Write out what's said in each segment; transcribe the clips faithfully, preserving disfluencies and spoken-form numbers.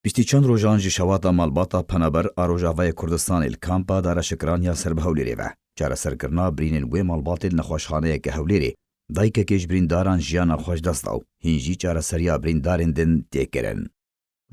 Piştî çend rojan ji şewata malbata Penaber a Rojavayê Kurdistanê li kampa Dara Şikran ya ser bi Hewlêrê ve çareserkirina birînên wê malbatê li nexweşxaneyeke Hewlêrê, dayikekê ji birîndaran jiyana xwe ji dest da û hîn jî çareseriya birîndarên din tê kirin.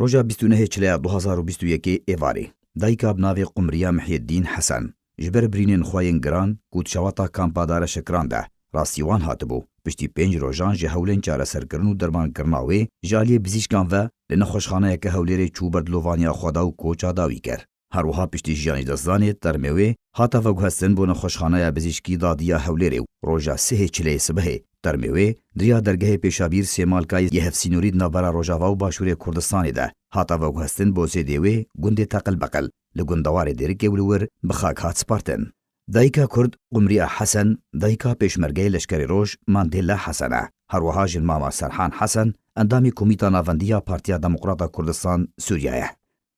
Roja bîst û nehê Çileya du hazar û bîst û yekê êvarê, dayika bi navê Qumriya Mihyedîn Hesen ji ber birînên xwe yên giran ku di şewata kampa Dara Şikran de rastî wan hatibû, piştî pênc rojan ji hewlên çareserkirin û dermankirina wê ji aliyê bizîşkan ve li nexweşxaneyeke Hewlêrê çû ber dilovaniya xwe da û koça dawî kir. Her wiha piştî jiyan ji destdanê termê wê hate veguhestin bo nexweşxaneya bizîşkî dadiya Hewlêrê û roja sihê Çileyê sibehê termê wê di riya dergehê Pêşabîr Sêmalkayê yê hevsînorî di navbera Rojava û Başûrê Kurdistanê de hate veguhestin bo zêdê wê gundê Teqilbeqil li gundewarê Dêrikê û li wir bi xak hat spartin. Dayika Kurd Qumriya Hesen, dayika pêşmergeyê Leşkerê Roj Mandela Hesen e. Her wiha jin mama Serhan Hesen, endamê Komîta Navendî ya Partiya Demokrata Kurdistan Sûriye ye.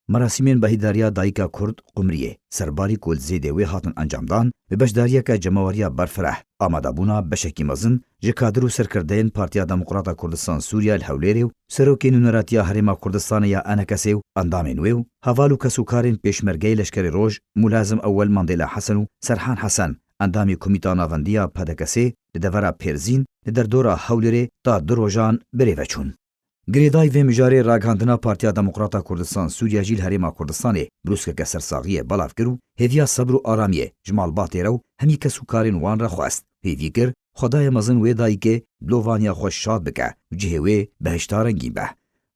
Merasîmên behîdariya dayika Kurd Qumriyê serbarî ku li zêdê wê hatin encamdan, bi beşdariyeke cemaweriya berfireh, amadebûna beşekî mezin ji kadir û serkirdeyên Partiya Demokrata Kurdistan Sûriye li Hewlêrê û Serokê Nûneratiya Herêma Kurdistanê ya ENKSê û endamên wê û heval û kesûkarên pêşmergeyê Leşkerê Roj Mulazim Ewel Mandela Hesen û Serhan Hesen, endamê Komîta Navendî ya PDKSê li devera Pêrzîn li derdora Hewlêrê ta du rojan birêve çûn. Girêdayî vê mijarê ragihandina Partiya Demokrata Kurdistan Sûriye jî li Herêma Kurdistanê brûskeke sersaxiyê belav kir û hêviya sebr û aramiyê ji malbatê re û hemî kes û karên wan re xwest. Hêvî kir, Xwedayê mezin wê dayikê dilovaniya xwe şad bike û cihê wê behişta rengîn be.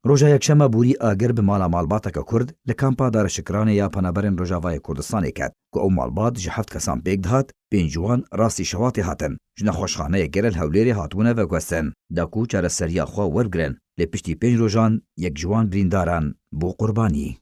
Roja Yekşema borî agir bi mala malbateke Kurd li kampa Dara Şikranê ya Penaberên Rojavayê Kurdistanê ket, ku ew malbat ji heft kesan pêk dihat, pênc ji wan rastî şewatê hatin, ji nexweşxaneyekê re li Hewlêrê hatibûne veguhestin, da ku çareseriya xwe werbigirin, lê piştî pênc rojan yek ji wan birîndaran bû qurbanî.